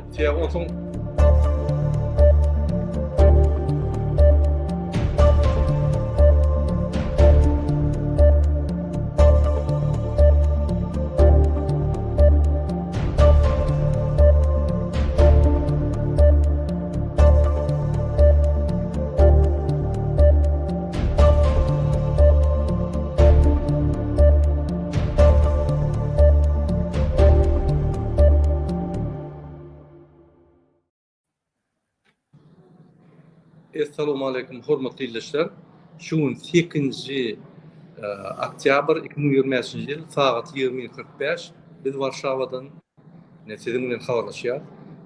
Boldy. Sebäbi onsoň Essalawmaleýkum hormatly ildeşler. Şu gün sekizinji oktýabr 2025-nji ýyl sagat 20:45 biz Warşawadan ine siziň bilen habarlaşýas.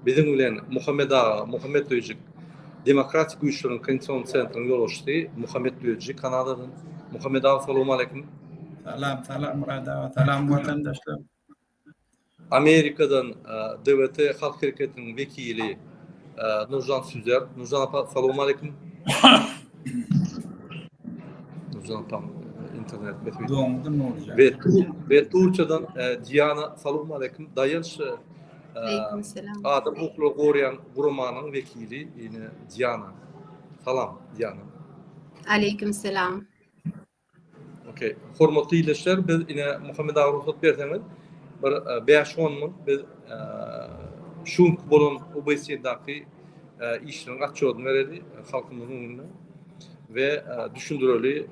Biziň bilen Muhammet aga, Muhammet Öýjük, Demokratik güýçleriň Konstitusion sentriniň ýolbaşçysy Muhammet Öýjük Kanadadan. Muhammet aga salowmaleýkum. Salam, salam Myrat aga, salam watandaşlar. Amerikadan DWT Halk Hereketiniň wekili Nurjan Süzer. Nurjan apa, salowmaleýkum. Nurjan apam internet mesele. Doňdy Nurjan. We we Türkiýeden Diana salowmaleýkum. Daýanç Aleýkum selam. Adam hukuklary goraýan guramanyň wekili ine Diana. Salam Diana. Aleýkum selam. Okey. Hormatly ildeşler, biz ine Muhammet aga rugsat berseňiz, bir 5-10 minut biz şu günki bolan OBSE-daky işleriň otçodyny bereli halkymyzyň öňünde we düşündireli.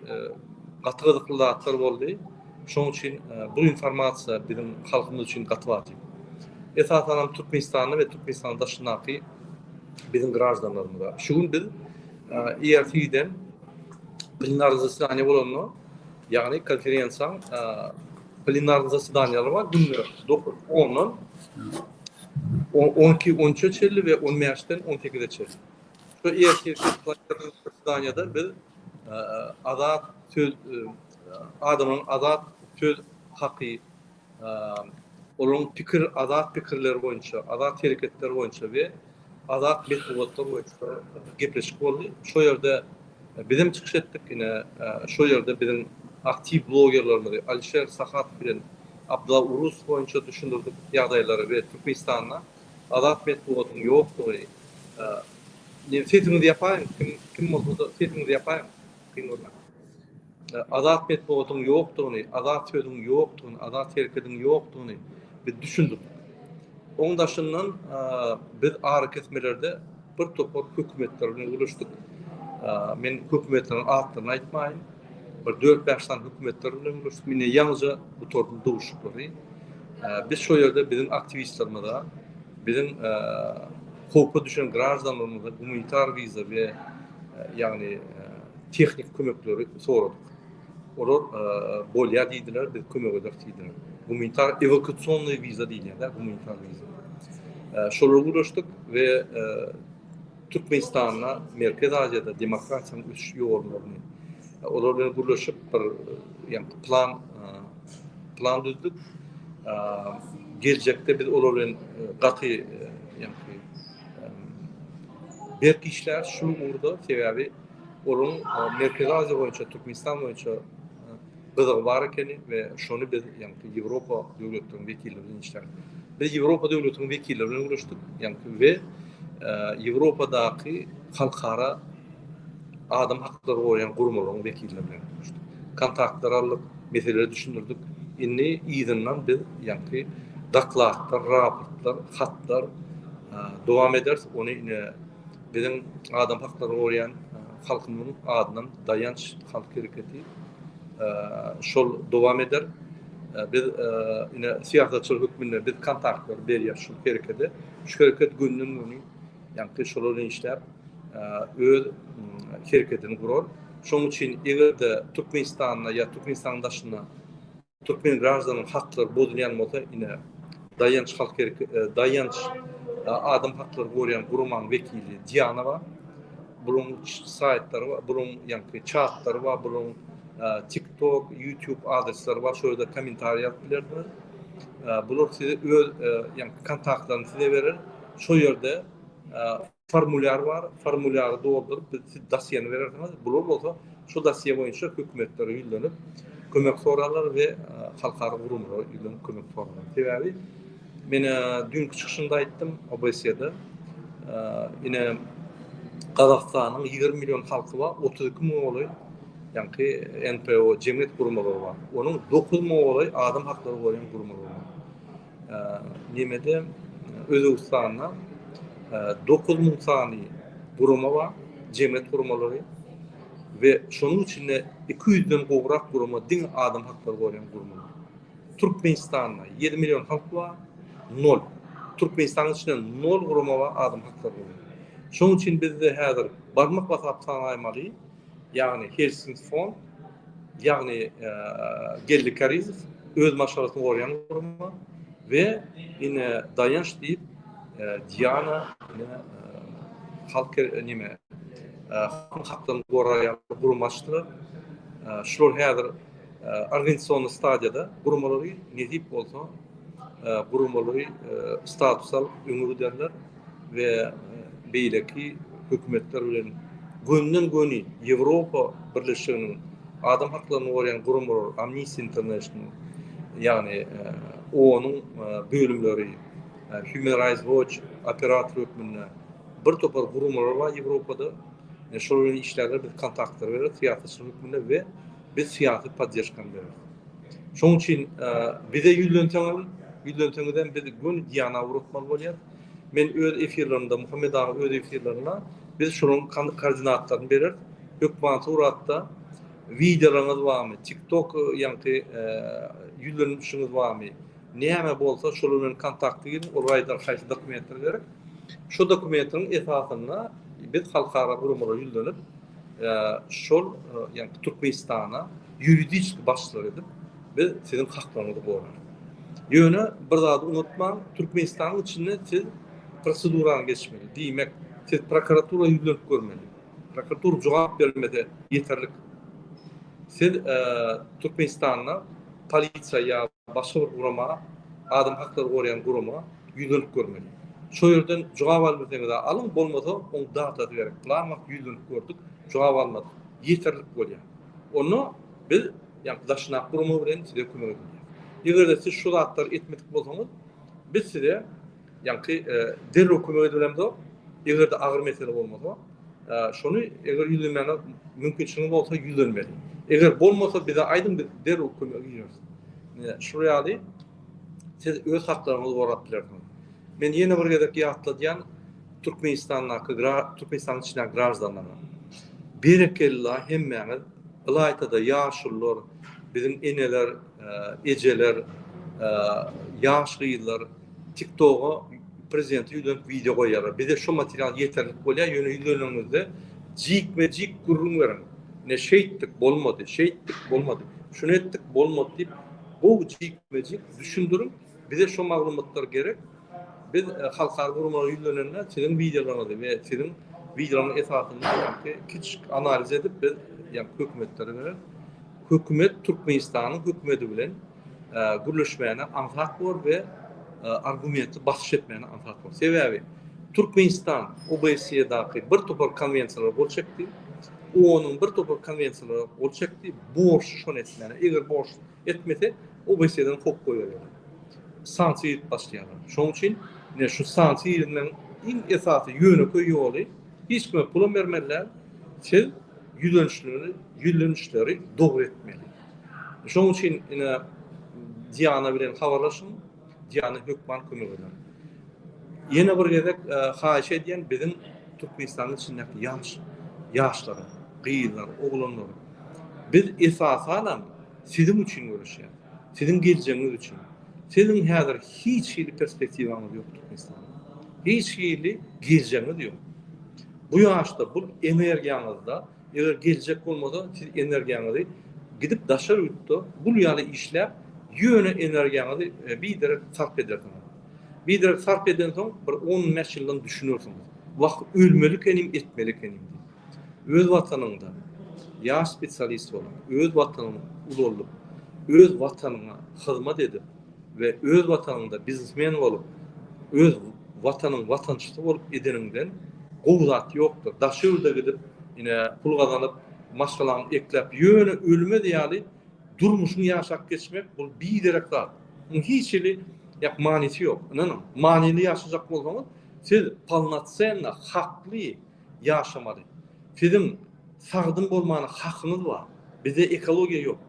Gaty gyzykly zatlar boldy. Şonuň üçin bu informasiýa biziň halkymyz üçin gaty wajyp. Esasan hem Türkmenistanda we Türkmenistanyň daşyndaky biziň graždanlarymyza. Şu gün biz ERC-den Plenarny zasedaniýe bolanda, ýagny konferensiýaň plenarny zasedaniýalary bar günde 9 ondan 12 13-e çenli we 15-den 18-e çenli. Şu ertirki plenarny zasedaniýada biz azat söz adamyň azat söz haky olaryň pikir azat pikirleri boýunça, azat hereketleri boýunça we azat metbugatlar boýunça gepleşik boldy. Şo ýerde bizem çykyş etdik. Ine, şo ýerde biziň aktiw blogerlerimizi Alişer Sahatow bilen Abdylla Urusow boýunça düşündirdik ýagdaýlary we Türkmenistanda azat metbugatyň ýokdugy. Sesiňizi ýapaýyň, kim kim bolsa-da sesiňizi ýapaýyň, kyn görmäň. Azat metbugatyň ýokdugyny, azat sözüň ýokdugyny, azat herekediň ýokdugyny biz düşündirdik. Oň daşyndan biz arakesmelerde bir topar hökümetler bilen gürleşdik. Men hökümetleriň atlaryny aýtmaýyn. Bir dört-bäş sany hökümetler bilen gürleşdik. Ine ýaňyja gutardym duşuşyklary. Biz şo ýerde biziň aktiwistlerimize, biziň howpa düşen graždanlarymyza gumanitar wiza we ýagny tehniki kömekleri soradyk. Olar bolýar diýdiler, biz kömek ederis diýdiler. Gumanitar ewakuasionnyý wiza diýilýär-de, gumanitar wiza. Şolara gürleşdik we Türkmenistanda, Merkezi Aziýada demokratiýanyň ösüş ýollaryny olar bilen gürleşip bir ýaňky plan plan düzdük. Geljekde biz olar bilen gaty ýaňky berk işläris şu ugurda, sebäbi Olaryň Merkezi Aziýa boýunça, Türkmenistan boýunça gyzygy bar ekeni we şony biz, ýagny Ýewropa döwletleriniň wekilleri bilen işläris. Biz Ýewropa döwletiniň wekilleri bilen görüşdik, ýagny we Ýewropadaky halkara adam haklary goraýan guramalaryň wekilleri bilen görüşdik. Kontaktlar aldyk, meseleleri düşündirdik. Indi yzyndan biz, ýagny dokladlar, raportlar, hatlar dowam ederis. Ony ine Biziň adam haklaryny goraýan halkymyzyň adyndan Daýanç halk hereketi şol dowam eder. Biz ine syýasatçylar hökmünde biz kontaktlary berýäris şol herekede. Şu hereket günden-güni ýaňky şolar bilen işläp öz hereketini gurar. Şonuň üçin eger-de Türkmenistanda ýa Türkmenistanyň daşynda Türkmen graždanyň haklary bozulýan bolsa ine Daýanç halk hereke Daýanç adam haklary goraýan guramanyň wekili Diana bar. Bularyň saýtlary bar, bularyň ýaňky çatlary bar, bularyň TikTok, YouTube adresleri bar, şo ýerde kommentariý ýazyp bilersiňiz. Bular size öz ýaňky kontaktlaryny size berer. Şo ýerde Formulýar bar, formulýary dolduryp biz siz dosýeni berersiňiz, bular bolsa şu dosýe boýunça hökümetlere ýüzlenip kömek sorarlar we halkara guramalara ýüzlenip kömek sorarlar. Sebäbi. Men düýnki çykyşymda aýtdym OBSE-de. Ine Gazagystanyň 20 million halky bar, 32 müňe golaý ýaňky NPO jemgyýet guramalary bar. Onuň 9 müňe golaý adam haklary goraýan guramalary bar. Nemede Özbegistanda 9000 sany gurama bar, jemgyýet guramalary we şonuň içinde 200-den gowrak gurama diňe adam haklary goraýan guramalar. Türkmenistanda 7 million halk bar, nol. Türkmenistanyň içinde nol gurama bar adam haklary goraýan. Şonuň üçin bizde häzir barmak basap sanaýmaly, ýagny Helsinki fond, ýagny Geldi Kärizow öz maşgalasyny goraýan gurama we ine Daýanç diýip Diana ine halk neme halkyň haklaryny goraýan gurama açdylar. Şular häzir organizasionny stadiýada guramalary nesip bolsa guramalary status alyp öňe giderler. we beýleki hökümetler bilen gönden-göni Ýewropa Birleşiginiň adam haklaryny goraýan guramalar Amnesty International, ýagny OON-yň bölümleri, Human Rights Watch operator hökmünde bir topar guramalar bar Ýewropada. Şolar bilen işlärler, biz kontaktlary bereris syýasatçylar hökmünde we biz syýasy podderžkany bereris. Şonuň üçin bize ýüzlenseňem, ýüzlenseňizem biz göni Diana ugratmaly bolýar. Men öz efirlerimde, Muhammet aga öz efirlerinde biz şolaryň koordinatlaryny bereris. Hökman suratda wideolaryňyz barmy, TikTok ýaňky ýüzlenişiňiz barmy, näme bolsa şolar bilen kontakta giriň, olar aýdar haýsy dokumentler gerek. Şo dokumentleriň esasynda biz halkara guramalara ýüzlenip, şol ýagny Türkmenistana ýuridiski başçylyk edip, biz siziň haklaryňyzy gorarys. Ýöne bir zady unutmaň, Türkmenistanyň içinde siz prosedurany geçmeli. Diýmek, siz prokuratura ýüzlenip görmeli. Prokuratura jogap bermese ýeterlik. Siz Türkmenistanda polisiýa ýa başga bir gurama, adam haklary goraýan gurama ýüzlenip görmeli. Şo ýerden jogap albilseňiz-ä alyň, bolmasa oň datasy gerek. Pylan wagt ýüzlenip gördük, jogap almadyk. Ýeterlik bolýar. Onda biz ýaňky daşyndaky gurama bilen size kömek edilýär. Eger-de siz şu zatlary etmedik bolsaňyz, biz size ýaňky derrew kömek edibilemzok. Eger-de agyr mesele bolmasa, şony eger ýüzlenmäge mümkinçiligiňiz bolsa ýüzlenmeli. Eger bolmasa bize aýdyň biz derrew kömege gireris. Şular ýaly Siz öz haklaryňyzy gorap bilersiňiz. Men ýene bir gezek ýatladýan Türkmenistandaky Türkmenistanyň içindäki graždanlara. Berekella hemmäňiz, ylaýta-da ýaşulular, biziň eneler, ejeler, ýaş gyzlar TikToga prezidente ýüzlenip wideo goýýarlar. Bize şo material ýeterlik bolýar, ýöne ýüzleneniňizde jikme-jik gürrüň beriň. Ine şeýtdik, bolmady, şeýtdik, bolmady, şuny etdik, bolmady diýip Gowy jikme-jik düşündiriň. Bize şo maglumatlar gerek. Biz halkara guramalara ýüzlenende siziň wideolaryňyzy we siziň wideolaryň esasynda ýaňky kiçijik analiz edip biz ýaňky hökümetlere bereris. Hökümet Türkmenistanyň hökümeti bilen gürleşmäne aňsat bor we argumentli basyş etmäne aňsat bor. Sebäbi Türkmenistan OBSE-daky bir topar konwensiýalara gol çekdi. OON-yň bir topar konwensiýalara gol çekdi. Borçly şony etmäne. Eger borç etmese, OBSE-den kowup goýberýärler. Sanksiýa girip başlaýarlar. Şonuň üçin ine şu sanksiýa girizmegiň iň esasy ýönekeý ýoly hiç kime pulam bermeli däl, siz ýüzlenişleri, ýüzlenişleri dogry etmeli. Şonuň üçin ine Diana bilen habarlaşyň, Diana hökman kömek eder. Ýene bir gezek haýyş edýän biziň Türkmenistanyň içindäki ýaş ýaşlara, gyzlar, oglanlar biz esasanam siziň üçin göreşýäs. Siziň geljegiňiz üçin. Siziň häzir hiç hili perspektiwaňyz ýok Türkmenistanda. Hiç hili geljegiňiz ýok. Bu ýaşda bu energiýaňyzda Eger geljek bolmasa siz energiýaňyzy gidip daşary ýurtda gul ýaly işläp ýöne energiýaňyzy biderek sarp edersiňiz. Biderek sarp edensoň bir on bäş ýyldan düşünersiňiz. Wah ölmeli ekenim etmeli ekenim diýip. Öz watanyňda ýaş spesialist bolup, öz watanyňy ulaldyp, öz watanyňa hyzmat edip we öz watanyňda biznesmen bolup, öz watanyň watançysy bolup edeniňden gowy zat ýokdur. Daşary ýurda gidip, ine, pul gazanyp, maşgalaňy ekläp, ýöne ölmez ýaly durmuşyňy ýaşap geçmek bul biderek zat. Muň hiç hili. Ýak manysy ýok. Ynanyň, manyly ýaşajak bolsaňyz, siz polnocenno, hakly ýaşamaly. Siziň sagdyn bolmana hakyňyz bar. Bizde ekologiýa ýok.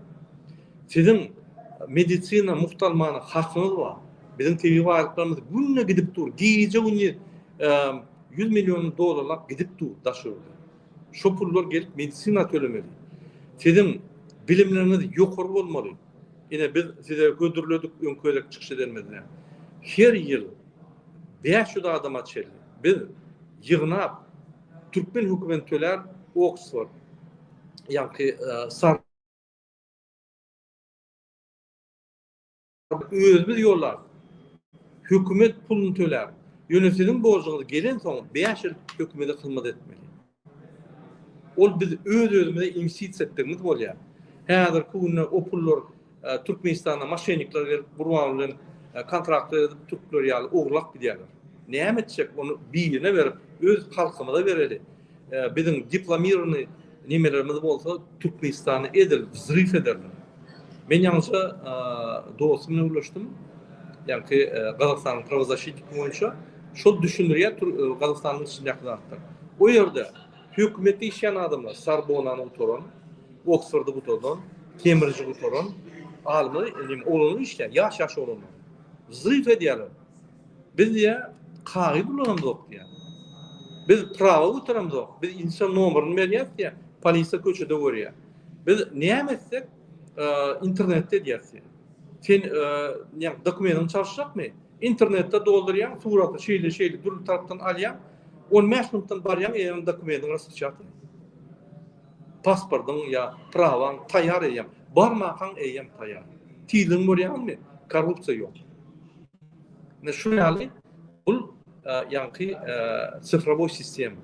Siziň medisina mugt almana hakyňyz bar. Biziň tebigy baýlyklarymyz günde gidip dur. Gije-gündiz 100 million dollarlap gidip dur daş ýurda. Şo pullar gelip medisina tölemeli. Siziň bilimleriňiz ýokary bolmaly. Ine biz size hödürledik öňki gezek çykyş edenimizde. Her ýyl 500 adama çenli biz ýygnap türkmen hökümeti tölär Oksford ýaňky e, Özümiz ýollarys. Hökümet puluny tölär. Ýöne siziň borjuňyz gelensoň bäş ýyl hökümete hyzmat etmeli. Ol biz öz-özümize inwestisiýa etdigimiz bolýar. Häzirki günde o pullar Türkmenistana moşennikler gelip Gurbanguly bilen kontraktlar edip türkler ýaly ogurlap gidýärler. Näme etjek ony birine berip öz halkymyza bereli. Biziň diplomirownyý nemelerimiz bolsa Türkmenistany edil wzryw ederler. Men ýaňyja dostum bilen gürleşdim. Ýaňky Gazagystanyň prawozaşitniki boýunça şol düşündirýär Gazagystanyň içindäki zatlar. O ýerde hökümetde işleýän adamlar Sorbonany gutaran, Oksfordy gutaran, Kembriji gutaran alymlar, oglanlar işleýär, ýaş-ýaş oglanlar. Wzryw edýärler. Biz diýýär, kagyz ulanamzok diýýär. Biz prawa göteremzok. Biz insan nomerini berýäs diýýär. Polisiýa köçede görýär. Biz näme etsek, internetde edýäs diýýär. Sen ýa dokumentiňi çalyşjakmy? Internetde doldurýaň, suraty şeýle şeýle dürli tarapdan alýaň. 15 minutdan barýaň, eýýäm dokumentiň raspeçatany. Pasportyň ýa prawaň taýýar eýýäm. Barmakaň eýýäm taýýar. Tizligini görýäňizmi? Korrupsiýa ýok. Ine şu ýaly bul ýaňky sifrowoý sistema.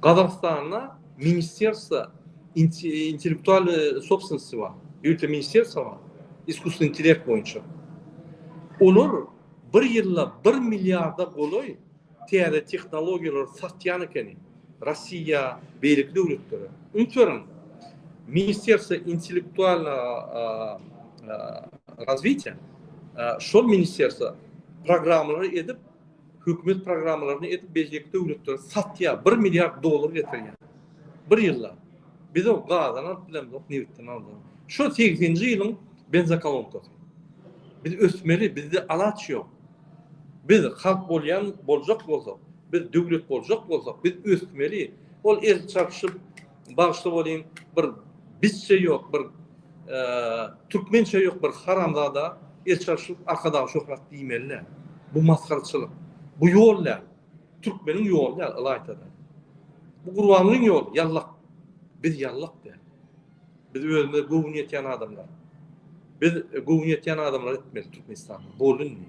Gazagystanda ministerstwo intellektualnyý sobstwennosti bar. Ýörite ministerstwo bar. Iskusstweniý intellekt boýunça. Olar bir ýylda bir milliarda golaý täze tehnologiýalary satýan ekeni. Rossiýa, beýleki döwletlere. Üns beriň. Ministerstwo intellektualnogo razwitiýa şol ministerstwo programmalary edip, hökümet programmalaryny edip beýleki döwletlere satýar. 1 milliard dollar getirýär. Bir ýylda. Biz o gazdan alyp bilemzok, nebitden alyp. Şu 80-nji ýylyň benzokolonkasy. Biz ösmeli, bizde alaç ýok. Biz halk bolýan boljak bolsak, biz döwlet boljak bolsak, biz ösmeli. Ol el çarpyşyp, bagyşla bolyň, bir bizçe ýok, bir türkmençe ýok bir haramzada el çarpyşyp Arkadag şöhrat diýmeli däl. Bu masgaraçylyk. Bu ýol däl. Türkmeniň ýoly däl ylaýta-da. Bu Gurbangulyň ýoly, ýallak. Biz ýallak däl. Biz özümize göwün ýetýän adamlar. Biz göwün ýetýän adamlar etmeli Türkmenistanda. Boldy indi.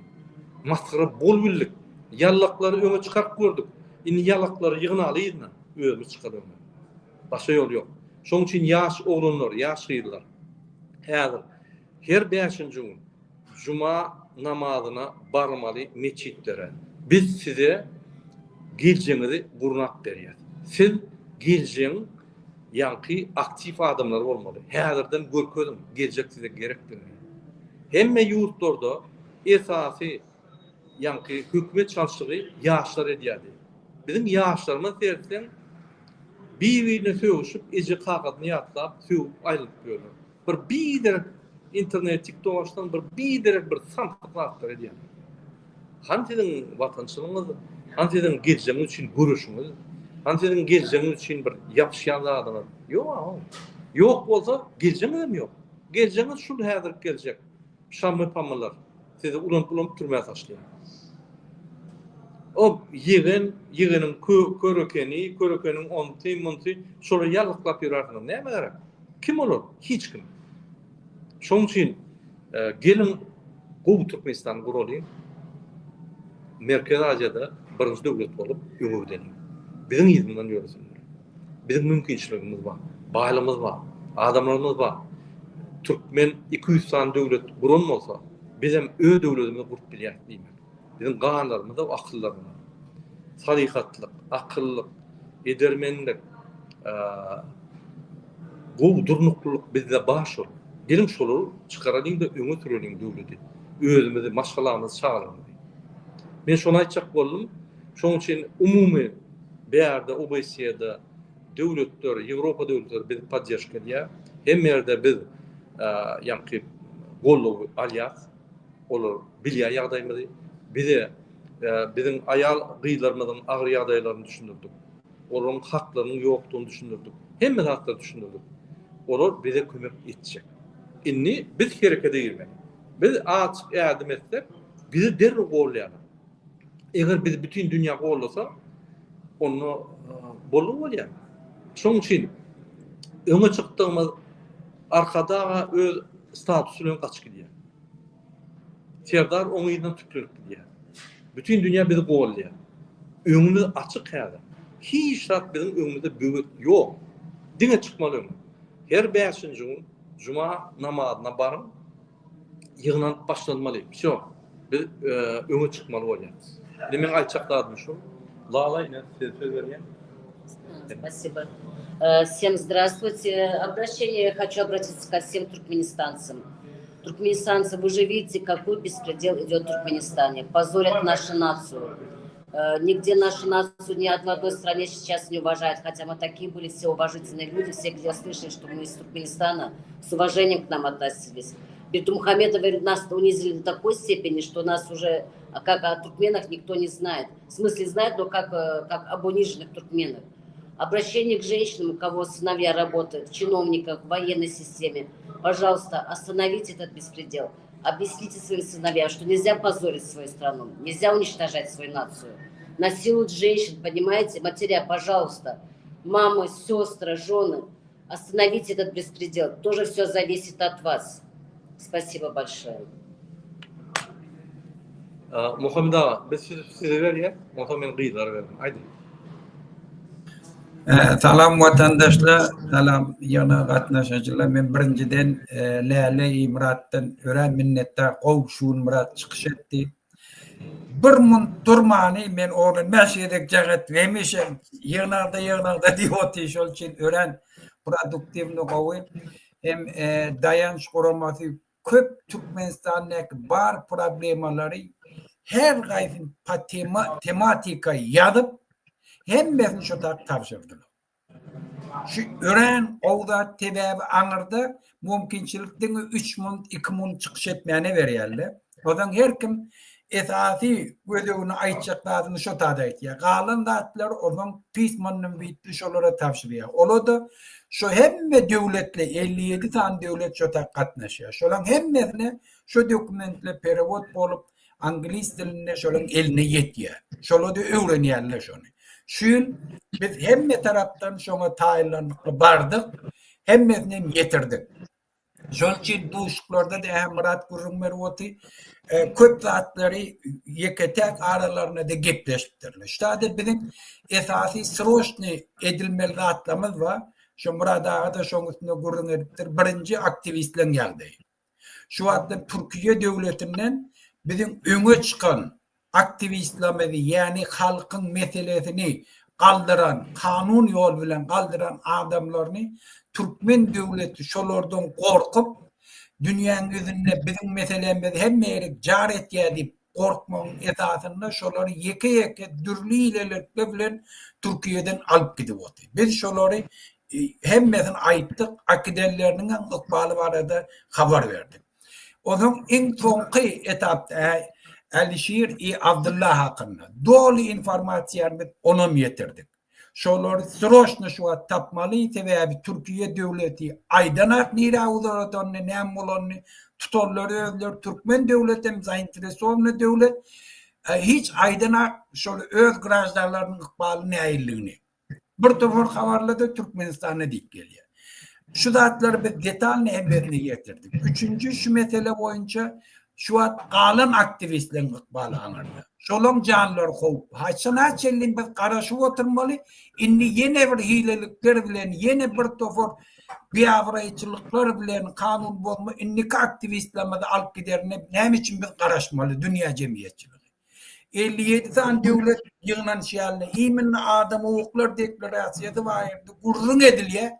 Masgara bol bildik. Ýallaklary öňe çykaryp gördük. Indi ýalaklary ýygnaly yzyna. Özümiz çykaly öňe. Başga ýol ýok. Şonuň üçin ýaş oglanlar, ýaş gyzlar häzir her bäşinji gün Juma namazyna barmaly metjitlere. Biz size geljegiňizi gurnap berýäs. Siz geljegiň ýaňky aktiw adamlary bolmaly. Häzirden görkeziň geljek size gerekdigini. Hemme ýurtlarda esasy ýaňky hökümet çalşygy ýaşlar edýärdi. Biziň ýaşlarymyz seretseň bir-birine sögüşip eje-kakasyny ýatlap sögüp aýrylyp ýörler. Bir biderek internet tiktok açsaň bir biderek bir samsyk zatlar edýärler. Hany siziň watançylygyňyz, hany siziň geljegiňiz üçin göreşiňiz, hany siziň geljegiňiz üçin bir ýapyşýan zadyňyz? Ýok-a. Ýok bolsa geljegiňizem ýok. Geljegiňiz şul häzirki geljek. Şammy-pamylar sizi ulanyp-ulanyp türmä taşlaýar. O ýegen, ýegeniň körekeni, körekeniň onsy, munsy, şolary ýallyklap ýörärsiňiz. Nämä gerek? Kim olar? Hiç kim. Şonuň üçin geliň gowy Türkmenistany guralyň. Merkezi Aziýada birinji döwlet bolup öňe gideliň. Biziň yzymyzdan ýöresinler. Biziň mümkinçiligimiz bar, baýlygymyz bar, adamlarymyz bar. Türkmen 200 sany döwlet guran bolsa, bizem öz döwletimizi gurup bilýäris diýmek. Biziň ganlarymyzda we akyllarymyzda salyhatlyk, akyllyk, edermenlik, gowy durnuklylyk bizde bar şol. Geliň şolary çykaralyň-da öňe süreliň döwleti. Özümizi, maşgalamyzy, çagalarymyzy. Men şony aýtjak boldum. Şonuň üçin umumy bärde OBSE-de döwletler, Ýewropa döwletleri bizi podderşka edýär. Hemme ýerde biz ýaňky goldaw alýarys. Olar bilýär ýagdaýymyzy. Bize biziň aýal gyzlarymyzyň agyr ýagdaýlaryny düşündirdik. Olaryň haklarynyň ýokdugyny düşündirdik. Hemme zatlary düşündirdik. Olar bize kömek etjek. Indi biz herekete girmeli. Biz azjyk ädim etsek, bizi derrew gollaýarlar. Eger bizi bütin dünýä gollasa, onda boldy bolýar. Şonuň üçin öňe çykdygymyz Arkadaga öz statusy bilen gaçyp gidýär. Serdar oň yzyndan tüplenip gidýär. Bütin dünýä bizi goldaýar. Öňümiz açyk häzir. Hiç zat biziň öňümizde böwet ýok. Diňe çykmaly öňe. Her bäşinji gün juma namazyna baryň, ýygnanyp başlanmaly. Wsýo. Biz öňe çykmaly bolýarys. Indi meň aýtjak zadym şu. Lala ine size söz berýän. Спасибо. Всем здравствуйте. Обращение хочу обратиться ко всем туркменистанцам. Туркменистанцы, вы же видите, какой беспредел идет в Туркменистане. Позорят нашу нацию. Нигде нашу нацию ни в одной стране сейчас не уважают, хотя мы такие были все уважительные люди, все, где слышали, что мы из Туркменистана, с уважением к нам относились. Бердымухамедовы нас унизили до такой степени, что нас уже, как о туркменах, никто не знает. В смысле знает, но как, как об униженных туркменах. Обращение к женщинам, у кого сыновья работают, в чиновниках, в военной системе. Пожалуйста, остановите этот беспредел. Объясните своим сыновьям, что нельзя позорить свою страну, нельзя уничтожать свою нацию. Насилуют женщин, понимаете? Матеря, пожалуйста, мамы, сестры, жены, остановите этот беспредел. Тоже все зависит от вас. Спасибо большое. Muhammet aga, biz sizi size berýäs, onsoň men gyzlara bererin. Aýdyň. Salam watandaşlar, salam ýygnaga gatnaşyjylar. Men birinjiden Läle Myratdan örän minnetdar. Gowy şu gün Myrat çykyş etdi. Bir munt durmany men ony bäş gezek jaň etdim. Hemişe ýygnakda ýygnakda diýip otyr. Şol üçin örän produktiwny gowy. Hem Daýanç guramasy köp Türkmenistandaky bar problemalary her gaýsyny pa tema tematika ýazyp hemmesini şo tak tabşyrdylar. Şu örän gowy zat sebäbi aňyrda mümkinçilik diňe 3 munt 2 munt çykyş etmäne berýärler. Ondan her kim esasy gözegini aýtjak zadyny şo tada aýtýar. Galan zatlary onuň pismonnym widde şolara tabşyrýar. Ola-da şo hemme döwletli 57 sany döwlet şo tak gatnaşýar. Şolaň hemmesine şo dokumentler perewod bolup anglis dilinde şolaň eline ýetýär. Şola-da öwrenýärler şony. Şu ýyl biz hemme tarapdan şoňa taýynlanykly bardyk, hemmesini hem ýetirdik. Şonuň üçin duşuşyklarda-da Ähmyrat gürrüň berip oty, köp zatlary ýeke-täk aralarynda-da gepleşipdirler. Şu taýda biziň esasy sroçnyý edilmeli zatlarymyz bar. Şo Myrat aga-da şoň üstünde gürrüň edipdir. Birinji aktiwistleriň ýagdaýy. Şu wagtda Türkiýe döwletinden biziň öňe çykan aktiwistlerimizi, ýagny halkyň meselesini galdyran, kanun ýol bilen galdyran adamlaryny türkmen döwleti şolardan gorkup, dünýäň ýüzünde biziň meselämizi hemme ýerik jar etýär diýip gorkmagyň esasynda şolary ýeke-ýeke dürli hilelikler bilen Türkiýeden alyp gidip otyr. Biz şolary hemmesini aýtdyk, akidenleriniňem ykbaly barada habar berdik. Onsoň iň soňky etapda Älişir i Abdylla hakynda doly informasiýany biz onam ýetirdik. Şolary sroçno şu wagt tapmaly, sebäbi Türkiýe döwleti aýdanak nirä uzaradanyny, näme bolanyny, tutanlary özleri, türkmen döwletem zainteresowanyý döwlet, hiç aýdanak şol öz graždanlarynyň ykbaly nähilidigini. Bir topar habarlarda Türkmenistana diýip gelýär. Şu zatlary biz detalny hemmesini ýetirdik. Üçünji şu mesele boýunça şu wagt galan aktiwistleriň ykbaly aňyrda. Şolaň janlary howp. Haçana çenli biz garaşyp oturmaly? Indi ýene bir hilelikler bilen, ýene bir topar biabraýçylyklar bilen kanun bozma indiki aktiwistlerimizi alyp giderine näme üçin biz garaşmaly dünýä jemgyýetçiligi? 57 sany döwlet ýygnanyşýarlar. Iminli adam hukuklar deklarasiýasy barada gürrüň edilýär.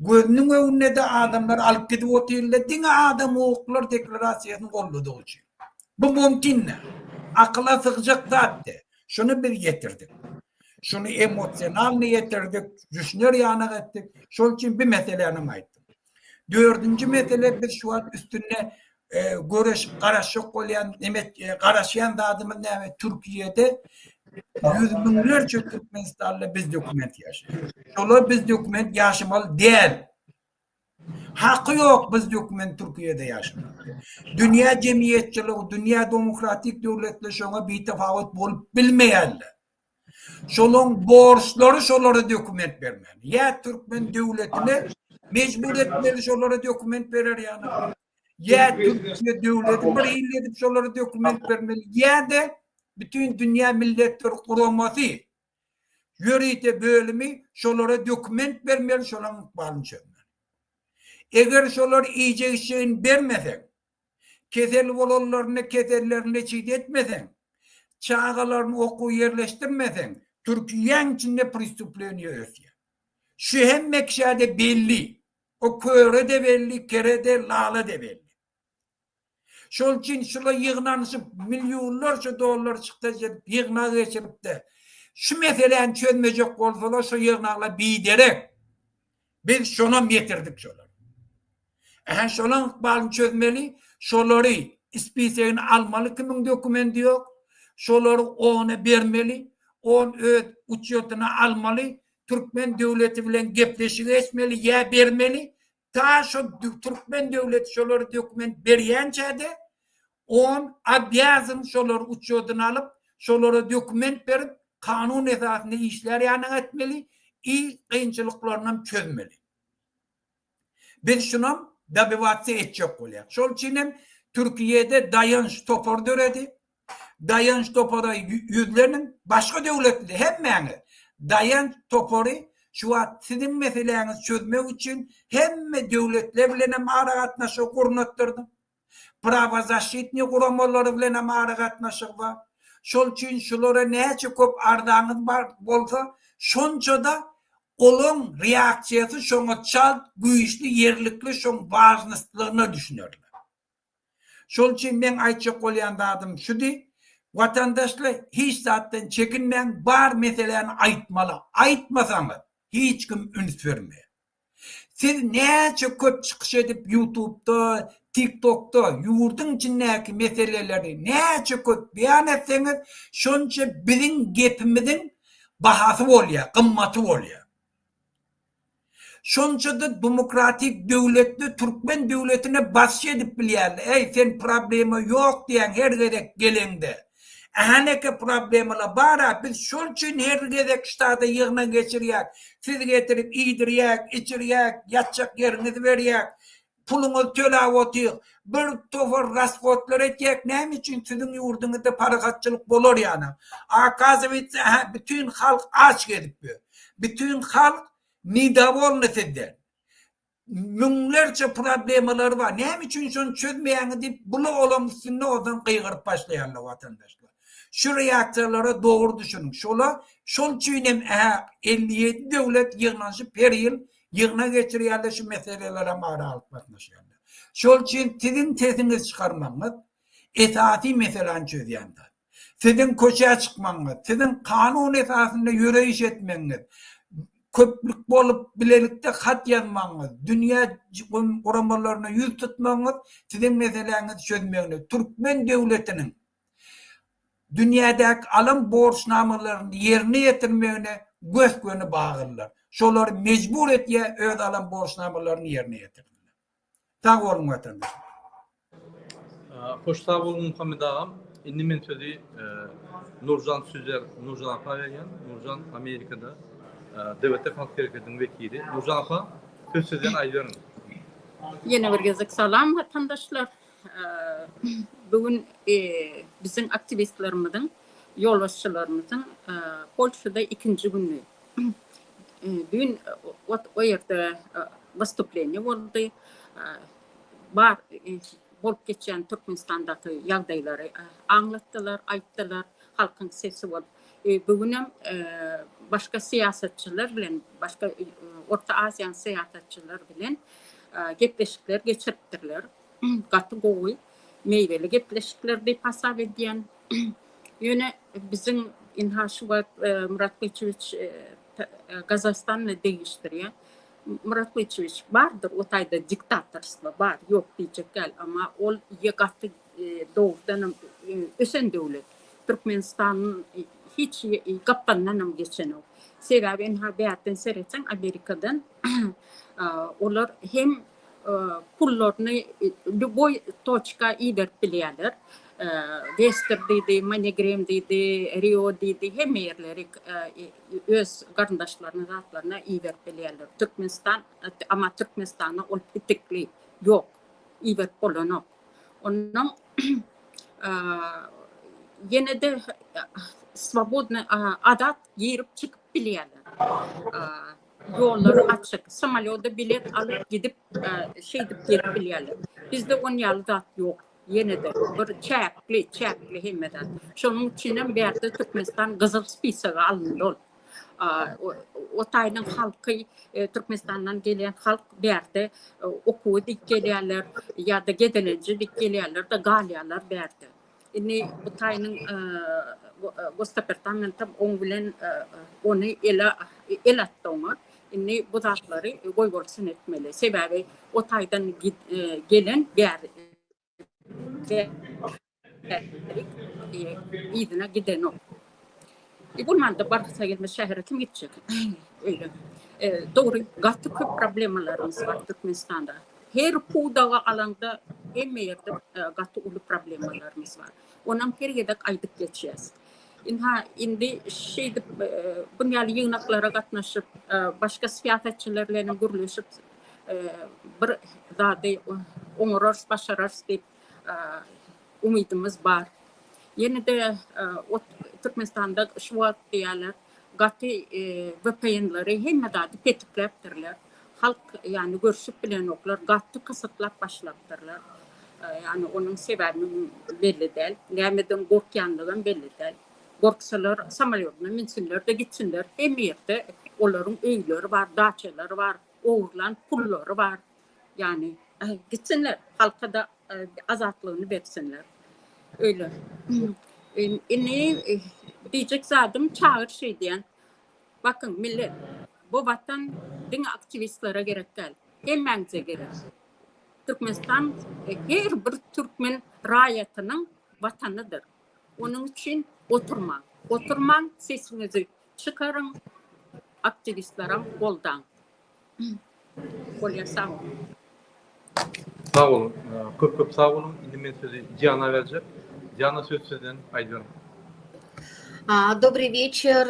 Gözüniň öňünde-de adamlar alyp gidip otyrlar, diňe adam hukuklar deklarasiýasyny goldadygy üçin. Bu mümkin däl. Akyla sygjak zat däl. Şuny biz ýetirdik. Şuny emosionalny ýetirdik, düşüner ýanak etdik. Şol üçin bu meselänem aýtdym. Dördünji mesele biz şu wagt üstünde göreşip garaşjak bolýan, neme garaşýan zadymyz näme? Türkiýede ýüz müňlerçe türkmenistanly biz dokument ýaşaýar. Şolar biz dokument ýaşamaly däl. Haky ýok biz dokument Türkiýede ýaşamaga. Dünýä jemgyýetçiligi, dünýä demokratik döwletler şoňa bitafawut bolup bilmeýärler. Şolaň borçlary şolara dokument bermeli. Ýa türkmen döwletine mejbur etmeli şolara dokument berer ýaly. Ýa Türkiýe döwleti bir hili edip şolara dokument bermeli. Ýa-da bütün dünýä milletler guramasy ýörite bölümi şolara dokument bermeli, şolaň ykbalyny çözmeli. Eger şolar iýjek-içjegini bermeseň, kesel bolanlaryny kesellerini leçit etmeseň, çagalaryny okuwa ýerleşdirmeseň, Türkiýäň içinde pristupleniýe ösýär. Şu hemme kişä-de belli. O köre-de belli, kere-de, lala-da belli. Şol üçin şular ýygnanyşyp millionlarça dollar çykdajy edip ýygnak geçiripde şu meseläni çözmejek bolsalar şo ýygnaklar biderek. Biz şonam ýetirdik şolar. Ähä şolaň ykbalyny çözmeli, şolary spisegini almaly kimiň dokumendi ýok, şolary ona bermeli, on öz uçýotyna almaly, türkmen döwleti bilen gepleşik etmeli ýa bermeli, Ta şo türkmen döwleti şolara dokument berýänçä-de, on obýazan şolary uçýodyna alyp, şolara dokument berip, kanun esasynda işlär ýanak etmeli i kynçylyklarynam çözmeli. Biz şunam dobiwatsiýa etjek bolýas. Şol üçin hem Türkiýede daýanç topary döredi. Daýanç topara ýüzleniň, başga döwletli hemmäňiz Daýanç topary şu wagt siziň meseläňizi çözmek üçin hemme döwletler bilenem aragatnaşygy gurnatdyrdyk. Prawozaşitnyý guramalary bilenem aragatnaşygy bar. Şol üçin şulara näçe köp arzaňyz bar bolsa, şonça-da olaň reaksiýasy şoňa çalt, güýçli, ýerlikli şoň wažnostlygyna düşünerler. Şol üçin meň aýtjak bolýan zadym şudy, watandaşlar hiç zatdan çekinmäň bar meseläni aýtmaly, aýtmasaňyz hiç kim üns bermeýär. Siz näçe köp çykyş edip ýutubda, tiktokda ýurduň içindäki meseleleri näçe köp beýan etseňiz şonça biziň gepimiziň bahasy bolýar, gymmaty bolýar. Şonça-da demokratik döwletde türkmen döwletine basyş edip bilýärler. Äý, sen problema ýok diýýäň her gezek geleňde. Ähäneke problemalar bar-a, biz şol üçin her gezek ştada ýygnak geçirýäk. Sizi getirip iýdirýäk, içirýäk, ýatjak ýeriňizi berýäk. Puluňyzy töläp otyr. Bir topar rashodlar etýäk, näme üçin siziň ýurduňyzda parahatçylyk bolar ýaly. A okazywaýtsa hä bütin halk aç gezip ýör. Bütin halk nedowolny sizden. Müňlerçe problemalary bar. Näme üçin şony çözmeýäňiz diýip bular olaň üstünde ozan gygyryp başlaýarlar watandaşlar. Şu reaksiýalara dogry düşüniň. Şola şol üçin hem hä 57 döwlet ýygnanyşyp her ýyl Ýygnak geçirýärler şu meselelerem ara alyp gatnaşýarlar. Şol üçin siziň sesiňizi çykarmagyňyz esasy meseläni çözýän zat. Siziň köçä çykmagyňyz, siziň kanun esasynda ýöreýiş etmegiňiz, köplük bolup bilelikde hat ýazmagyňyz, dünýä guramalaryna ýüz tutmagyňyz siziň meseläňizi çözmegine, türkmen döwletiniň dünýädäki alan borçnamalaryny ýerine ýetirmegine gös-göni baglydyr. Şolary mejbur etýär öz alan borçnamalaryny ýerine ýetirsinler. Sag boluň watandaşlar. Hoş sag boluň Muhammet agam. Indi men sözi Nurjan Süzer, Nurjan apa berýän. Nurjan Amerikada DWT halk hereketiniň wekili. Nurjan apa, söz sizden aýdyberiň. Ýene bir gezek salam watandaşlar. Bu gün biziň aktiwistlerimiziň, ýolbaşçylarymyzyň Polşada ikinji güni. Düýn o ýerde wystupleniýe boldy. Bar bolup geçýän Türkmenistandaky ýagdaýlary aňlatdylar, aýtdylar, halkyň sesi bolup. Bu günem başga syýasatçylar bilen, başga Orta Aziýanyň syýasatçylary bilen gepleşikler geçiripdirler. Gaty gowy. Miweli gepleşikler diýip hasap edýän. Ýöne biziň ynha şu wagt Murat Gylyçowiç Gazagystan bilen deňeşdirýär. Murat Gylyçowiç bardyr o taýda diktatorstwo bar, ýok diýjek däl, emma ol gaty dogrudanam ösen döwlet. Türkmenistan hiç gapdalyndanam geçenok. Sebäbi ynha bärden seretseň Amerikadan olar hem pullaryny lýuboý toçka iberip bilýärler. Wester diýdi, Manigram diýdi, Rio diýdi, hemme ýerleri öz garyndaşlaryna, zatlaryna iberip bilýärler. Türkmenistan, amma Türkmenistana ol pitikli ýok, iberip bolanok. Onnoň ýene-de swobodny, azat girip çykyp bilýärler. Ýollary açyk. Samolýoda bilet alyp gidip, şeýdip gelip bilýärler. Bizde on ýaly zat ýok. Ýene-de bir çäkli, çäkli hemme zat. Şonuň üçinem bärde Türkmenistan gyzyl spisoga alyndy ol. O taýdan halky Türkmenistandan gelýän halk bärde okuwa diýip gelýärler ýa-da gezelenje diýip gelýärler-de galýarlar bärde. Indi bu taýynyň Gosdepartamentem oň bilen ony ele el atdy oňa. Indi bu zatlary goýbolsun etmeli. Sebäbi o taýdan gelen bäri yzyna gidenok. E, bolmanda barsa gelmez şähere kim gitjek? Öýle. E, dogry, gaty köp problemalarymyz bar Türkmenistanda. Her pudaga alanda hemme ýerde e, gaty uly problemalarymyz bar. Onam her gezek aýdyp geçýäs. Inha indi şeýdip e, bu ýaly ýygnaklara gatnaşyp, e, başga syýasatçylar bilen gürleşip e, bir zady oňararys, başararys diýip e, umydymyz bar. Ýene-de Türkmenistanda şu wagt diýýärler, gaty VPN-leri hemme zady petikläpdirler. Halk ýagny görşüp bilenoklar, gaty gysyklap başlapdyrlar. Ýagny onuň sebäbi belli däl. Nämeden gorkýanlygam belli däl. Gorksalar samolýotyna münsinler-de gitsinler. Hemme ýerde olaryň öýleri bar, daçalary bar, ogurlan pullary bar. Ýagny gitsinler, halka-da azatlygyny bersinler. Öýle. Indi diýjek zadym çagyryş edýän. Bakyň millet, bu watan diňe aktiwistlere gerek däl. Hemmäňize gerek. Türkmenistan her bir türkmen raýatynyň watanydyr. Onuň üçin oturmaň. Oturmaň, sesiňizi çykaryň, aktiwistleram goldaň. Bolýar sag boluň. Sag boluň. Köp köp sag boluň. Indi men sözi Diana berjek. Diana söz sizden aýdyberiň. Добрый вечер,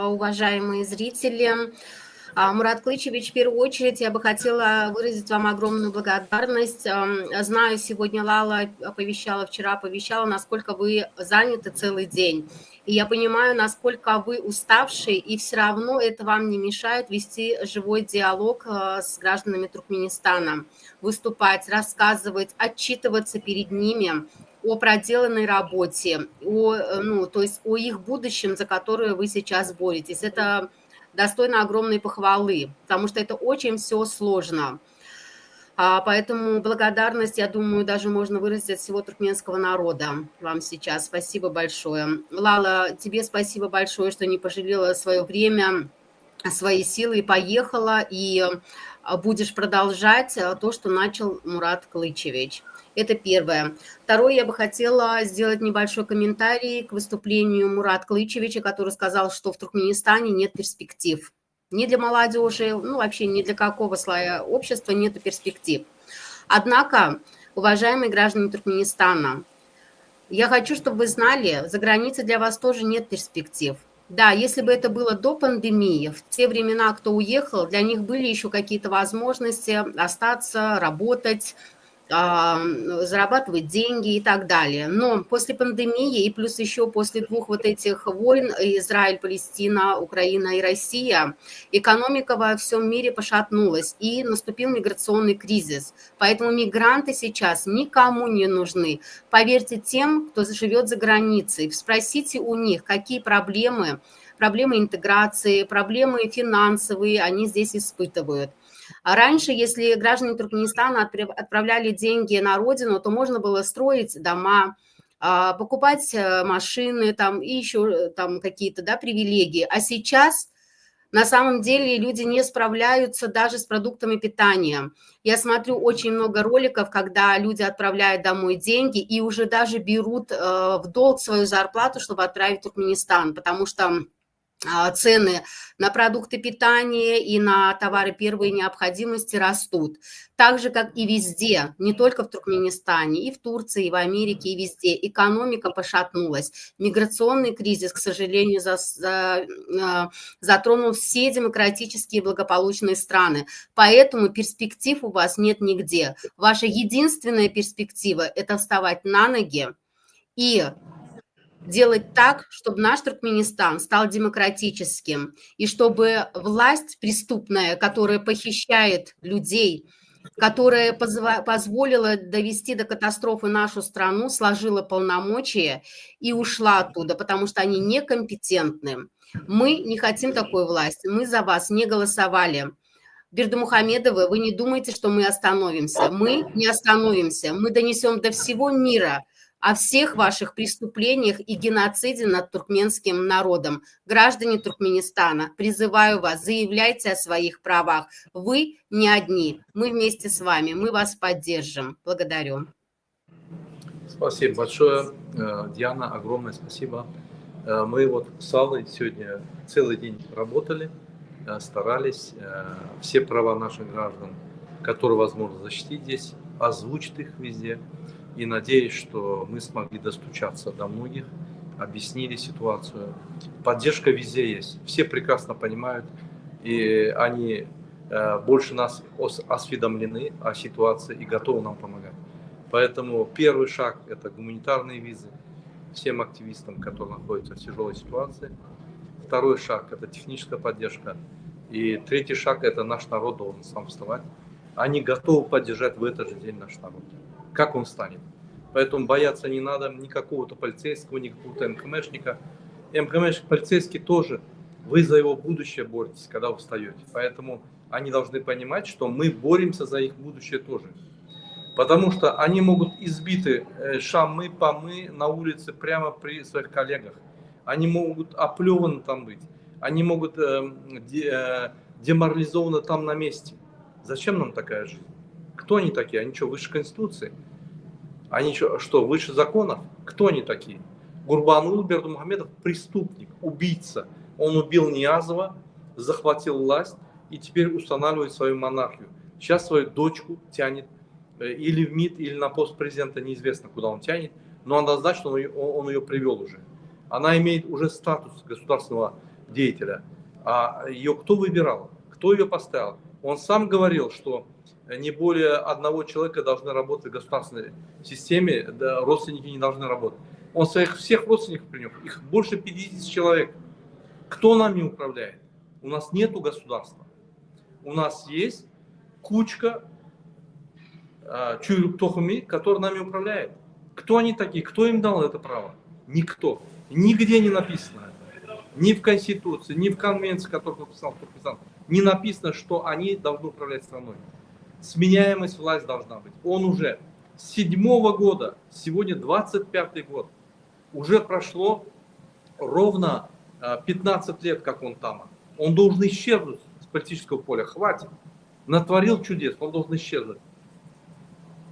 уважаемые зрители. Мурат Клычевич, в первую очередь я бы хотела выразить вам огромную благодарность. Знаю, сегодня Лала оповещала, вчера оповещала, насколько вы заняты целый день. И я понимаю, насколько вы уставшие, и все равно это вам не мешает вести живой диалог э, с гражданами Туркменистана, выступать, рассказывать, отчитываться перед ними о проделанной работе, о, э, ну, то есть о их будущем, за которое вы сейчас боретесь. Это достойно огромной похвалы, потому что это очень все сложно. А, поэтому благодарность, я думаю, даже можно выразить от всего туркменского народа вам сейчас. Спасибо большое. Лала, тебе спасибо большое, что не пожалела свое время, свои силы и поехала, и а, будешь продолжать а, то, что начал Мурат Клычевич. Это первое. Второе, я бы хотела сделать небольшой комментарий к выступлению Мурата Клычевича, который сказал, что в Туркменистане нет перспектив. Ни для молодежи, ну вообще ни для какого слоя общества нет перспектив. Однако, уважаемые граждане Туркменистана, я хочу, чтобы вы знали, за границей для вас тоже нет перспектив. Да, если бы это было до пандемии, в те времена, кто уехал, для них были еще какие-то возможности остаться, работать, зарабатывать деньги и так далее. Но после пандемии и плюс еще после двух вот этих войн, Израиль, Палестина, Украина и Россия, экономика во всем мире пошатнулась и наступил миграционный кризис. Поэтому мигранты сейчас никому не нужны. Поверьте тем, кто живет за границей, спросите у них, какие проблемы, проблемы интеграции, проблемы финансовые они здесь испытывают. А раньше, если граждане Туркменистана отправляли деньги на родину, то можно было строить дома, покупать машины там и еще там какие-то, да, привилегии. А сейчас на самом деле люди не справляются даже с продуктами питания. Я смотрю очень много роликов, когда люди отправляют домой деньги и уже даже берут в долг свою зарплату, чтобы отправить в Туркменистан, потому что цены на продукты питания и на товары первой необходимости растут. Так же, как и везде, не только в Туркменистане, и в Турции, и в Америке, и везде. Экономика пошатнулась. Миграционный кризис, к сожалению, затронул все демократические благополучные страны. Поэтому перспектив у вас нет нигде. Ваша единственная перспектива – это вставать на ноги и делать так, чтобы наш Туркменистан стал демократическим, и чтобы власть преступная, которая похищает людей, которая позволила довести до катастрофы нашу страну, сложила полномочия и ушла оттуда, потому что они некомпетентны. Мы не хотим такой власти, мы за вас не голосовали. Бердымухамедовы, вы не думайте, что мы остановимся. Мы не остановимся. Мы донесем до всего мира о всех ваших преступлениях и геноциде над туркменским народом. Граждане Туркменистана, призываю вас, заявляйте о своих правах. Вы не одни, мы вместе с вами, мы вас поддержим. Благодарю. Спасибо большое, Диана, огромное спасибо. Мы вот с Аллой сегодня целый день работали, старались все права наших граждан, которые возможно защитить здесь, озвучить их везде. И надеюсь, что мы смогли достучаться до многих, объяснили ситуацию. Поддержка везде есть. Все прекрасно понимают, и они больше нас осведомлены о ситуации и готовы нам помогать. Поэтому первый шаг – это гуманитарные визы всем активистам, которые находятся в тяжелой ситуации. Второй шаг – это техническая поддержка. И третий шаг – это наш народ должен сам вставать. Они готовы поддержать в этот же день наш народ. Как он станет? Поэтому бояться не надо ни какого-то полицейского, ни какого-то МХМшника. МХМшник полицейский тоже. Вы за его будущее боретесь, когда вы встаете. Поэтому они должны понимать, что мы боремся за их будущее тоже. Потому что они могут избиты шамы, памы на улице прямо при своих коллегах. Они могут оплеваны там быть. Они могут деморализованы там на месте. Зачем нам такая жизнь? Кто они такие? Они что, выше Конституции? Они что, выше законов? Кто они такие? Гурбангулы Бердымухамедов преступник, убийца. Он убил Ниязова, захватил власть и теперь устанавливает свою монархию. Сейчас свою дочку тянет или в МИД, или на пост президента, неизвестно, куда он тянет, но однозначно он ее привел уже. Она имеет уже статус государственного деятеля. А ее кто выбирал? Кто ее поставил? Он сам говорил, что не более одного человека должны работать в государственной системе, да, родственники не должны работать. Он своих всех родственников принял, их больше 50 человек. Кто нами управляет? У нас нету государства. У нас есть кучка çüýrük tohumy, который нами управляет. Кто они такие? Кто им дал это право? Никто. Нигде не написано это. Ни в Конституции, ни в Конвенции, которую подписал Туркменистан, не написано, что они должны управлять страной. Сменяемость власти должна быть. Он уже с 7-го года, сегодня 25-й год, уже прошло ровно 15 лет, как он там. Он должен исчезнуть с политического поля. Хватит. Натворил чудес, он должен исчезнуть.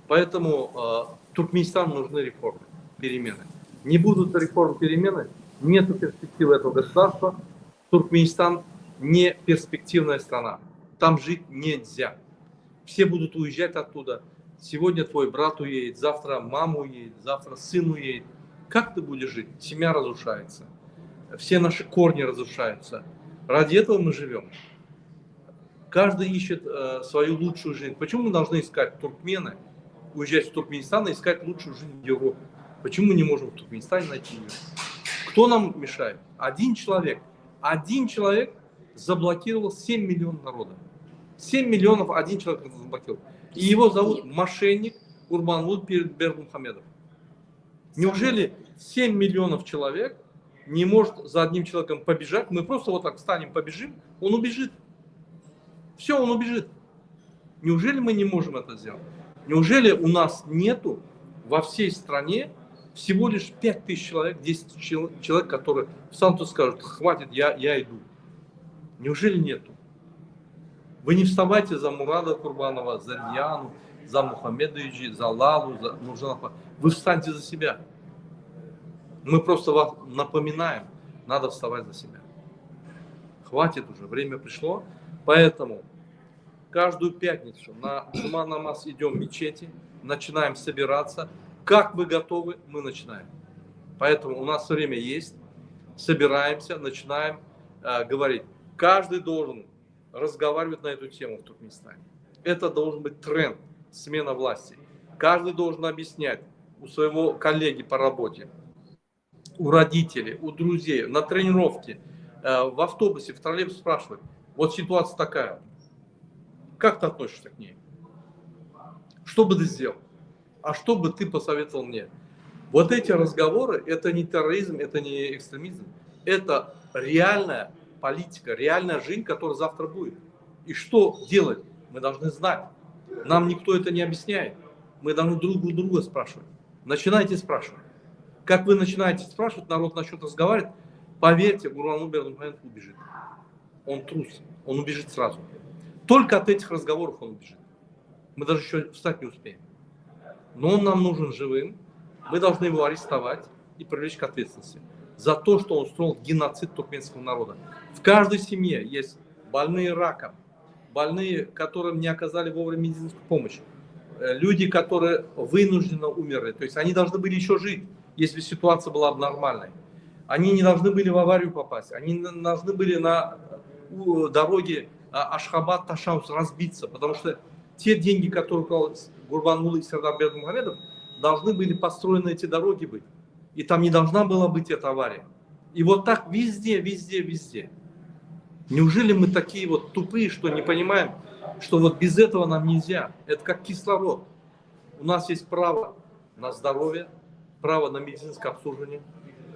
Поэтому Туркменистану нужны реформы, перемены. Не будут реформ, перемены, нету перспективы этого государства. Туркменистан не перспективная страна. Там жить нельзя. Все будут уезжать оттуда. Сегодня твой брат уедет, завтра мама уедет, завтра сын уедет. Как ты будешь жить? Семья разрушается. Все наши корни разрушаются. Ради этого мы живем. Каждый ищет свою лучшую жизнь. Почему мы должны искать туркмены, уезжать в Туркменистан и искать лучшую жизнь в Европе? Почему мы не можем в Туркменистане найти ее? Кто нам мешает? Один человек. Один человек заблокировал 7 миллионов народа. 7 миллионов один человек заблокировал. И его зовут мошенник Гурбангулы Бердымухамедов. Неужели 7 миллионов человек не может за одним человеком побежать? Мы просто вот так встанем, побежим, он убежит. Все, он убежит. Неужели мы не можем это сделать? Неужели у нас нету во всей стране всего лишь 5 тысяч человек, 10 тысяч человек, которые встанут и скажут, хватит, я, я иду. Неужели нету? Вы не вставайте за Мурада Курбанова, за Рьяну, за Мухаммеда Юджи, за Лалу, за Нуржана. Вы встаньте за себя. Мы просто вас напоминаем, надо вставать за себя. Хватит уже, время пришло. Поэтому каждую пятницу на Джума намаз идем в мечети, начинаем собираться. Как вы готовы, мы начинаем. Поэтому у нас время есть. Собираемся, начинаем э, говорить. Каждый должен разговаривать на эту тему в Туркменистане. Это должен быть тренд, смена власти. Каждый должен объяснять у своего коллеги по работе, у родителей, у друзей, на тренировке, э, в автобусе, в троллейбусе спрашивать. Вот ситуация такая. Как ты относишься к ней? Что бы ты сделал? А что бы ты посоветовал мне? Вот эти разговоры, это не терроризм, это не экстремизм, это реальная политика, реальная жизнь, которая завтра будет. И что делать? Мы должны знать. Нам никто это не объясняет. Мы должны друг у друга спрашивать. Начинайте спрашивать. Как вы начинаете спрашивать, народ начнет разговаривать, поверьте, Гурбангулы Бердымухамедов убежит. Он трус, он убежит сразу. Только от этих разговоров он убежит. Мы даже еще встать не успеем. Но он нам нужен живым. Мы должны его арестовать и привлечь к ответственности за то, что он устроил геноцид туркменского народа. В каждой семье есть больные раком, больные, которым не оказали вовремя медицинскую помощь, э, люди, которые вынужденно умерли. То есть они должны были еще жить, если ситуация была нормальной. Они не должны были в аварию попасть, они должны были на дороге а, Ашхабад-Ташаус разбиться, потому что те деньги, которые украл Гурбангулы и Сердар Бердымухамедов, должны были построены эти дороги быть. И там не должна была быть эта авария. И вот так везде, везде, везде. Неужели мы такие вот тупые, что не понимаем, что вот без этого нам нельзя? Это как кислород. У нас есть право на здоровье, право на медицинское обслуживание,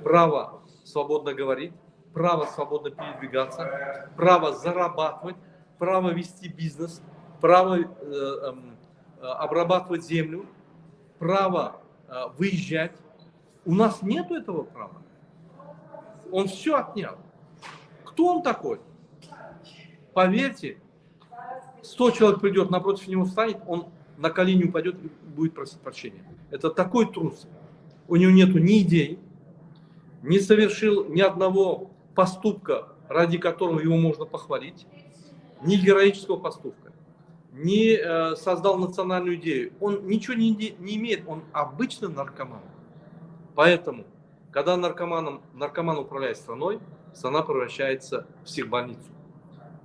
право свободно говорить, право свободно передвигаться, право зарабатывать, право вести бизнес, право э, эм, э, обрабатывать землю, право э, выезжать. У нас нет этого права. Он все отнял. Кто он такой? Поверьте, 100 человек придет, напротив него встанет, он на колени упадет и будет просить прощения. Это такой трус. У него нету ни идей, не совершил ни одного поступка, ради которого его можно похвалить, ни героического поступка, не э, создал национальную идею. Он ничего не, не имеет, он обычный наркоман. Поэтому, когда наркоманом, наркоман управляет страной, страна превращается в психбольницу.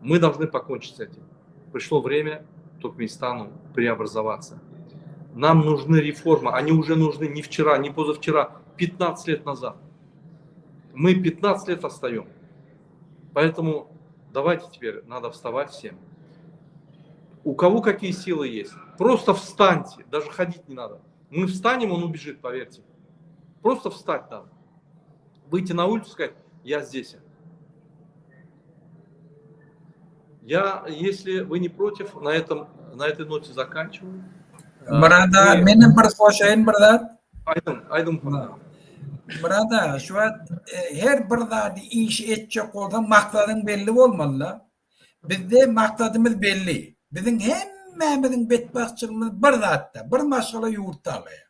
Мы должны покончить с этим. Пришло время Туркменистану преобразоваться. Нам нужны реформы. Они уже нужны не вчера, не позавчера, 15 лет назад. Мы 15 лет отстаем. Поэтому давайте теперь, надо вставать всем. У кого какие силы есть, просто встаньте, даже ходить не надо. Мы встанем, он убежит, поверьте. Просто встать надо. Выйти на улицу и сказать, я здесь. Я, если вы не против, на, этом, на этой ноте заканчиваю. Myrat aga, menem bir goşaýyn bir zat. Aýdyň, aýdyň. Myrat aga, şu wagt e, her bir zady iş etjek bolsaň maksadyň belli bolmaly-da. Bizde maksadymyz belli. Biziň hemmämiziň betbagtçylygymyz bir zatda, bir maşgala ýurt talaýar.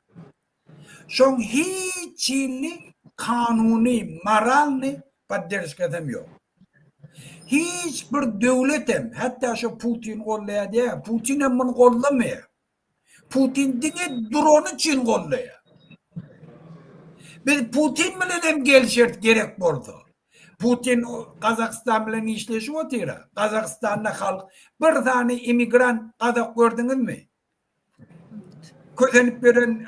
Şoň hiç hili kanuny, moralny podderžkasam ýok. Hiç bir döwletem, hatda şo Putin goldaýar diýýär, Putinem muny goldamaýar. Putin diňe durany üçin goldaýar. Biz Putin bilen hem gelişeris gerek bolsa. Putin Gazagystan bilen işleşip otyr-a. Gazagystanda halk bir sany immigrant gazak gördüňizmi? Kösenip ýören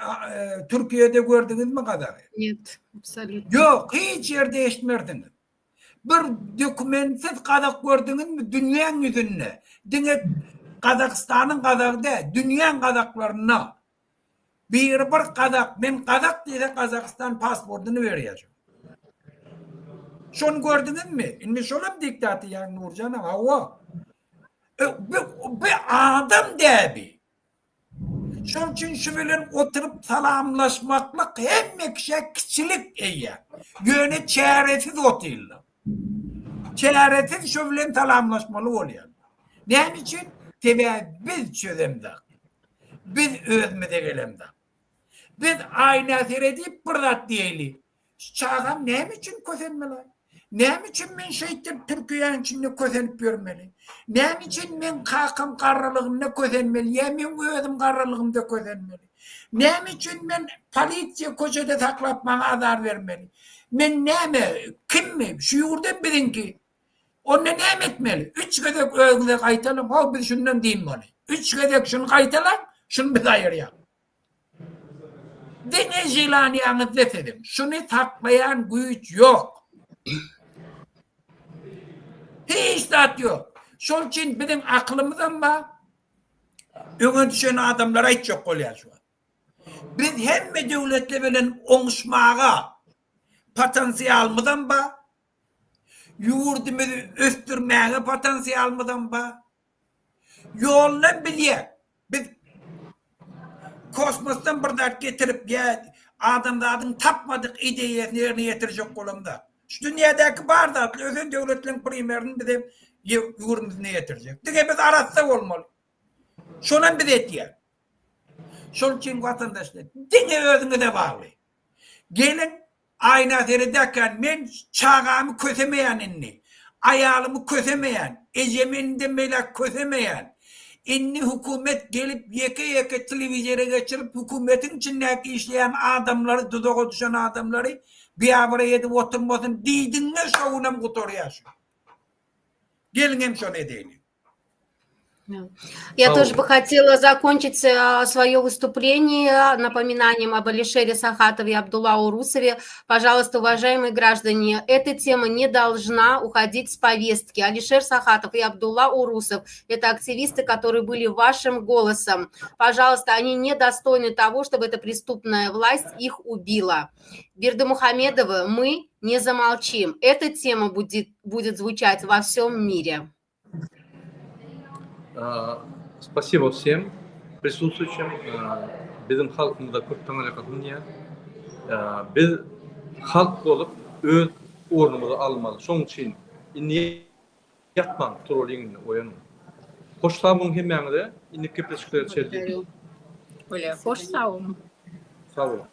Türkiýede gördüňizmi gazagy? Net, absolýutno. Ýok, hiç ýerde eşitmersiňiz. Bir dokumentsiz gazak gördüňizmi dünýäň ýüzünde? Diňe Gazagystanyň gazagy däl, dünýäň gazaklarynda. Biri bir gazak, men gazak diýse Gazagystan pasportyny berýär. Şony gördüňizmi? Indi şolam diktator ýa Nurjan aga, hawa. Bu adam däbi. Şonuň üçin şu bilen oturyp salamlaşmaklyk hemme kişä kiçilik eýýär. Ýöne çäresiz otyrlar. Çäresiz şo bilen salamlaşmaly bolýarlar. Näme üçin? Sebäbi biz çözemzok. Biz özümize gelemzok. Biz aýna seredip bir zat diýeli. Şu çagam näme üçin kösenmeli? Näme üçin men şeýtdirip Türkiýäniň içinde kösenip ýörmeli? Näme üçin meň kakam garrylygynda kösenmeli ýa meň özüm garrylygymda kösenmeli? Näme üçin men polisiýa köçede saklap maňa azar bermeli? Men näme, kimmi? Şu ýurdam biziňki. Onda näme etmeli? Üç gezek özüňize gaýtalaň, how biz şundan dynmaly. Üç gezek şuny gaýtalaň, şuny biz aýyrýas. Diňe želaniýaňyzda siziň. Şuny saklaýan güýç ýok. Hiç zat ýok. Şol üçin biziň akylymyzam bar. Öňe düşen adamlara aýtjak bolýar şu wagt. Biz hemme döwletler bilen oňuşmaga potensialymyzam bar. Ýurdumyzy ösdürmäge potensialymyzam bar. Ýolunam bilýär. Biz kosmosdan bir zat getirip ýa adamzadyň tapmadyk ideýasyny ýerine ýetirjek bolamda. Şu dünýädäki bar zatly ösen döwletleriň primerini bizem ýurdumyzda ýetirjek. Diňe biz arassa bolmaly. Şonam biz etýäs. Şol üçin watandaşlar diňe özüňize bagly. Geliň Aýna seredäkän men çagamy kösemeýän indi. Aýalymy kösemeýän. Ejemi indem beýläk kösemeýän. Indi hökümet gelip ýeke-ýeke telewizora geçirip hökümetiň içindäki işleýän adamlary duzaga düşen adamlary biabraý edip oturmasyn diýdiňmi şo günem gutarýar şu. Geliňem şony edeýli. Я тоже бы хотела закончить э, свое выступление напоминанием об Алишере Сахатове и Абдулла Урусове. Пожалуйста, уважаемые граждане, эта тема не должна уходить с повестки. Алишер Сахатов и Абдулла Урусов – это активисты, которые были вашим голосом. Пожалуйста, они не достойны того, чтобы эта преступная власть их убила. Бердымухамедовы, мы не замолчим. Эта тема будет, будет звучать во всем мире. Спасибо всем присутствующим. Biziň halkymyza köp taňryýalkasyn diýýän. Biz halk bolup öz ornumyzy almaly. Şoň üçin indi ýatmaň, turalyň indi, oýanyň. Hoş sag boluň hemmäňize. Indiki gepleşiklere çenli. Bolýar. Hoş sag boluň. Sag boluň.